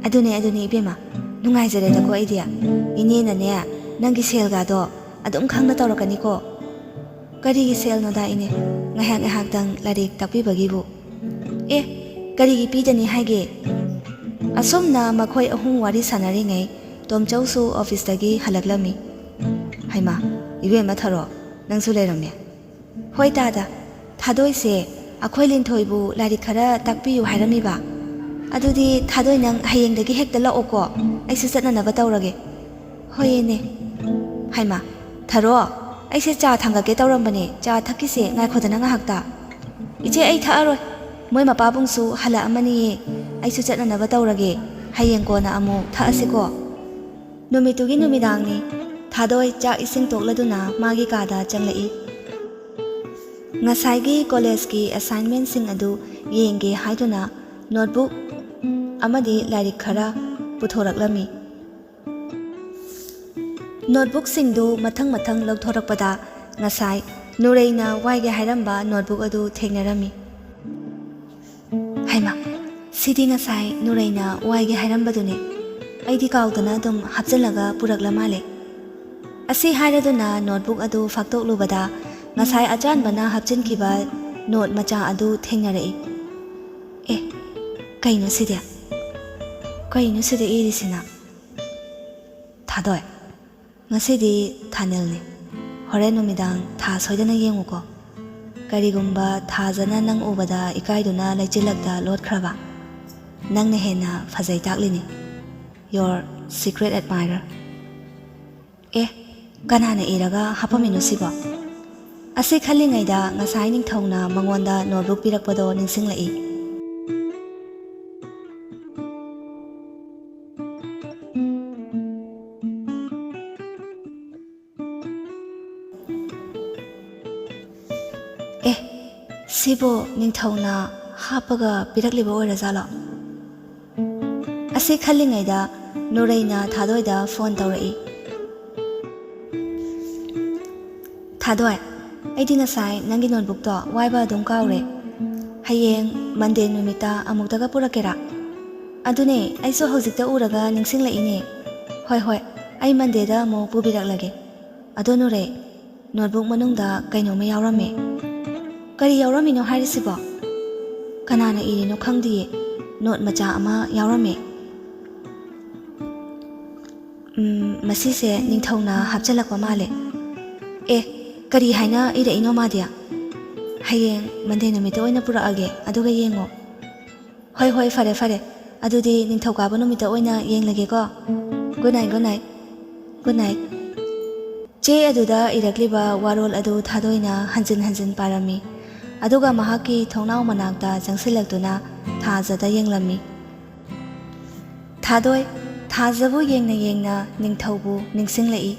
"ꯑꯗꯨꯅꯦ, ꯑꯗꯨꯅꯦ, ꯏꯕꯦꯝꯃ꯫ ꯅꯨꯡꯉꯥꯏꯖꯔꯦꯗꯀꯣ ꯑꯩꯗꯤ꯫ ꯏꯅꯦꯅꯅꯦ, ꯅꯪꯒꯤ ꯁꯦꯜꯒꯥꯗꯣ ꯑꯗꯨꯝ ꯈꯪꯅ ꯇꯧꯔꯛꯀꯅꯤꯀꯣ꯫" "ꯀꯔꯤꯒꯤ ꯁꯦꯜꯅꯣꯗ, ꯏꯅꯦ? ꯉꯥꯏꯍꯥꯛ ꯉꯥꯏꯍꯥꯛꯇꯪ ꯂꯥꯏꯔꯤꯛ ꯇꯥꯛꯄꯤꯕꯒꯤꯕꯨ꯫" "ꯑꯦ, ꯀꯔꯤꯒꯤ ꯄꯤꯗꯅꯤ ꯍꯥꯏꯒꯦ?" ꯑꯁꯨꯝꯅ ꯃꯈꯣꯏ ꯑꯍꯨꯝ ꯋꯥꯔꯤ ꯁꯥꯟꯅꯔꯤꯉꯩ, ꯇꯣꯝꯆꯧꯁꯨ ꯑꯣꯐꯤꯁꯇꯒꯤ ꯍꯜꯂꯛꯂꯝꯃꯤ꯫ "ꯍꯩꯃꯥ, ꯏꯕꯦꯝꯃ ꯊꯔꯣ, ꯅꯪꯁꯨ ꯂꯩꯔꯝꯃꯦ꯫" "ꯍꯣꯏ ꯇꯥꯗ, ꯊꯥꯗꯣꯏꯁꯦ ꯑꯩꯈꯣꯏ ꯂꯤꯟꯊꯣꯏꯕꯨ ꯂꯥꯏꯔꯤꯛ ꯈꯔ ꯇꯥꯛꯄꯤꯌꯨ ꯍꯥꯏꯔꯝꯃꯤꯕ꯫ ꯑꯗꯨꯗꯤ ꯊꯥꯗꯣꯏ ꯅꯪ ꯍꯌꯦꯡꯗꯒꯤ ꯍꯦꯛꯇ ꯂꯥꯛꯑꯣꯀꯣ, ꯑꯩꯁꯨ ꯆꯠꯅꯅꯕ ꯇꯧꯔꯒꯦ꯫" "ꯍꯣꯏ ꯏꯅꯦ꯫" "ꯍꯩꯃꯥ, ꯊꯔꯣ, ꯑꯩꯁꯦ ꯆꯥ ꯊꯥꯡꯒꯠꯀꯦ ꯇꯧꯔꯝꯕꯅꯦ, ꯆꯥ ꯊꯛꯈꯤꯁꯦ, ꯉꯥꯏꯈꯣꯗꯅ ꯉꯥꯏꯍꯥꯛꯇ꯫" "ꯏꯆꯦ, ꯑꯩ ꯊꯛꯑꯔꯣꯏ, ꯃꯣꯏ ꯃꯄꯥꯕꯨꯡꯁꯨ ꯍꯜꯂꯛꯑꯝꯃꯅꯤꯌꯦ, ꯑꯩꯁꯨ ꯆꯠꯅꯅꯕ ꯇꯧꯔꯒꯦ, ꯍꯌꯦꯡ ꯀꯣꯟꯅ ꯑꯃꯨꯛ ꯊꯛꯑꯁꯤꯀꯣ꯫" ꯅꯨꯃꯤꯠꯇꯨꯒꯤ ꯅꯨꯃꯤꯗꯥꯡꯅꯤ꯫ ꯊꯥꯗꯣꯏ ꯆꯥꯛ ꯏꯁꯤꯡ ꯇꯣꯛꯂꯗꯨꯅ ꯃꯥꯒꯤ ꯀꯥꯗ ꯆꯪꯂꯛꯏ꯫ ꯉꯁꯥꯏꯒꯤ ꯀꯣꯂꯦꯖꯀꯤ ꯑꯦꯁꯥꯏꯟꯃꯦꯟꯁꯤꯡ ꯑꯗꯨ ꯌꯦꯡꯒꯦ ꯍꯥꯏꯗꯨꯅ ꯅꯣꯠꯕꯨꯛ ꯑꯃꯗꯤ ꯂꯥꯏꯔꯤꯛ ꯈꯔ ꯄꯨꯊꯣꯔꯛꯂꯝꯃꯤ꯫ ꯅꯣꯠꯕꯨꯛꯁꯤꯡꯗꯨ ꯃꯊꯪ ꯃꯊꯪ ꯂꯧꯊꯣꯔꯛꯄꯗ ꯉꯁꯥꯏ ꯅꯨꯔꯩꯅ ꯋꯥꯏꯒꯦ ꯍꯥꯏꯔꯝꯕ ꯅꯣꯠꯕꯨꯛ ꯑꯗꯨ ꯊꯦꯡꯅꯔꯝꯃꯤ꯫ "ꯍꯩꯃꯥ, ꯁꯤꯗꯤ ꯉꯁꯥꯏ ꯅꯨꯔꯩꯅ ꯋꯥꯏꯒꯦ ꯍꯥꯏꯔꯝꯕꯗꯨꯅꯤ꯫ ꯑꯩꯗꯤ ꯀꯥꯎꯗꯅ ꯑꯗꯨꯝ ꯍꯥꯞꯆꯤꯜꯂꯒ ꯄꯨꯔꯛꯂ ꯃꯥꯜꯂꯦ꯫" ꯑꯁꯤ ꯍꯥꯏꯔꯗꯨꯅ ꯅꯣꯠꯕꯨꯛ ꯑꯗꯨ ꯐꯥꯛꯇꯣꯛꯂꯨꯕꯗ ꯉꯁꯥꯏ ꯑꯆꯥꯟꯕꯅ ꯍꯥꯞꯆꯤꯟꯈꯤꯕ ꯅꯣꯠ ꯃꯆꯥ ꯑꯗꯨ ꯊꯦꯡꯅꯔꯛꯏ꯫ "ꯑꯦ, ꯀꯩꯅꯣ ꯁꯤꯗꯤ? ꯀꯩꯅꯣ ꯁꯤꯗ ꯏꯔꯤꯁꯤꯅ?" "ꯊꯥꯗꯣꯏ, ꯉꯁꯤꯗꯤ ꯊꯥꯅꯤꯜꯅꯤ꯫ ꯍꯣꯔꯦꯟ ꯅꯨꯃꯤꯗꯥꯡ ꯊꯥ ꯁꯣꯏꯗꯅ ꯌꯦꯡꯉꯨꯀꯣ꯫ ꯀꯔꯤꯒꯨꯝꯕ ꯊꯥꯖꯅ ꯅꯪ ꯎꯕꯗ ꯏꯀꯥꯏꯗꯨꯅ ꯂꯩꯆꯤꯜꯂꯛꯇ ꯂꯣꯠꯈ꯭ꯔꯕ, ꯅꯪꯅ ꯍꯦꯟꯅ ꯐꯖꯩ ꯇꯥꯛꯂꯤꯅꯤ꯫ Your secret admirer. ꯑꯦ, ꯀꯅꯥꯅ ꯏꯔꯒ ꯍꯥꯞꯄꯝꯃꯤꯅꯣ ꯁꯤꯕꯣ? ꯑꯁꯤ ꯈꯜꯂꯤꯉꯩꯗ ꯉꯁꯥꯏ ꯅꯤꯡꯊꯧꯅ ꯃꯉꯣꯟꯗ notebook ꯄꯤꯔꯛꯄꯗꯣ ꯅꯤꯡꯁꯤꯡꯂꯛꯏ꯫ ꯑꯦ, ꯁꯤꯕꯨ ꯅꯤꯡꯊꯧꯅ ꯍꯥꯞꯄꯒ ꯄꯤꯔꯛꯂꯤꯕ ꯑꯣꯏꯔꯖꯥꯠꯂꯣ? ꯑꯁꯤ ꯈꯜꯂꯤꯉꯩꯗ ꯅꯨꯔꯩꯅ ꯊꯥꯗꯣꯏꯗ phone ꯇꯧꯔꯛꯏ꯫ "ꯊꯥꯗꯣꯏ, ꯑꯩꯗꯤ ꯉꯁꯥꯏ ꯅꯪꯒꯤ notebookꯇꯣ ꯋꯥꯏꯕ ꯑꯗꯨꯝ ꯀꯥꯎꯔꯦ꯫ ꯍꯌꯦꯡ Monday ꯅꯨꯃꯤꯠꯇ ꯑꯃꯨꯛꯇꯒ ꯄꯨꯔꯛꯀꯦꯔꯥ?" "ꯑꯗꯨꯅꯦ, ꯑꯩꯁꯨ ꯍꯧꯖꯤꯛꯇ ꯎꯔꯒ ꯅꯤꯡꯁꯤꯡꯂꯛꯏꯅꯦ꯫ ꯍꯣꯏ, ꯍꯣꯏ, ꯑꯩ Mondayꯗ ꯑꯃꯨꯛ ꯄꯨꯕꯤꯔꯛꯂꯒꯦ꯫ ꯑꯗꯣ ꯅꯨꯔꯩ, notebook ꯃꯅꯨꯡꯗ ꯀꯩꯅꯣꯝꯃ ꯌꯥꯎꯔꯝꯃꯦ꯫" "ꯀꯔꯤ ꯌꯥꯎꯔꯝꯃꯤꯅꯣ ꯍꯥꯏꯔꯤꯁꯤꯕꯣ?" "ꯀꯅꯥꯅ ꯏꯔꯤꯅꯣ ꯈꯪꯗꯤꯌꯦ, note ꯃꯆꯥ ꯑꯃ ꯌꯥꯎꯔꯝꯃꯦ꯫" "ꯎꯝ, ꯃꯁꯤꯁꯦ ꯅꯤꯡꯊꯧꯅ ꯍꯥꯞꯆꯤꯜꯂꯛꯄ ꯃꯥꯜꯂꯦ꯫" "ꯑꯦ, ꯀꯔꯤ ꯍꯥꯏꯅ ꯏꯔꯛꯏꯅꯣ ꯃꯥꯗꯤ?" "ꯍꯌꯦꯡ Monday ꯅꯨꯃꯤꯠꯇ ꯑꯣꯏꯅ ꯄꯨꯔꯛꯑꯒꯦ, ꯑꯗꯨꯒ ꯌꯦꯡꯉꯣ꯫" "ꯍꯣꯏ, ꯍꯣꯏ, ꯐꯔꯦ, ꯐꯔꯦ꯫ ꯑꯗꯨꯗꯤ ꯅꯤꯡꯊꯧꯀꯥꯕ ꯅꯨꯃꯤꯠꯇ ꯑꯣꯏꯅ ꯌꯦꯡꯂꯒꯦꯀꯣ꯫ Good night, good night꯫ Good night꯫" ꯆꯦ ꯑꯗꯨꯗ ꯏꯔꯛꯂꯤꯕ ꯋꯥꯔꯣꯜ ꯑꯗꯨ ꯊꯥꯗꯣꯏꯅ ꯍꯟꯖꯤꯟ ꯍꯟꯖꯤꯟ ꯄꯥꯔꯝꯃꯤ꯫ ꯑꯗꯨꯒ ꯃꯍꯥꯛꯀꯤ ꯊꯣꯡꯅꯥꯎ ꯃꯅꯥꯛꯇ ꯆꯪꯁꯤꯜꯂꯛꯇꯨꯅ ꯊꯥꯖꯗ ꯌꯦꯡꯂꯝꯃꯤ꯫ ꯊꯥꯗꯣꯏ, ꯊꯥꯖꯕꯨ ꯌꯦꯡꯅ ꯌꯦꯡꯅ ꯅꯤꯡꯊꯧꯕꯨ ꯅꯤꯡꯁꯤꯡꯂꯛꯏ꯫